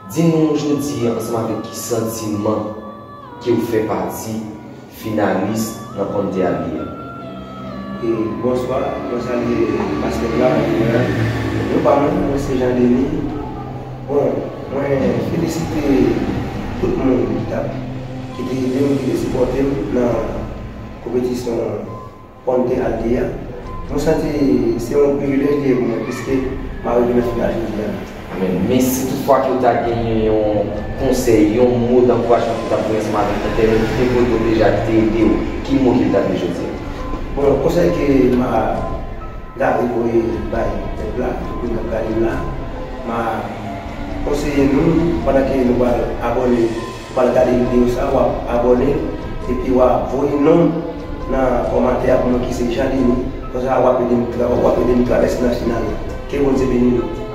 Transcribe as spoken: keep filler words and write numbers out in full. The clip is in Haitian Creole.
Di nou jodi a ansanm avèk ki santiman ke w fè pati finalis nan Ponte Alde a. E, bonswa, mwen salye pastè la an jeneral. Non pa mwen, mwen se Jean Denis. Bon, mwen felisite tout moun ki t ap, ki te ede m, ki te sipòte m nan konpetisyon Ponte Alde a. Mwen santi se yon privilèj li ye pou mwen, piske m arive nan final jodi a. Amèn. Men si toutfwa ke w ta genyen yon konsèy, yon mo dankourajman ke w ta voye ansanm avèk entènot ki te kote w deja, ki te ede w, ki mo ke l ta vle jodi a? Bon, konsèy ke m a gade voye bay pèp la, tout moun k ap gade m la, m a konseye nou, pandan ke nou pral abòne, ou pral gade videyo sa, w ap abòne, epi w a voye non w nan kòmantè a pou mwen ki se Jean Denis. Konsa w ap ede m tra-, w ap ede m travèse nan final la. Ke Bondye beni nou.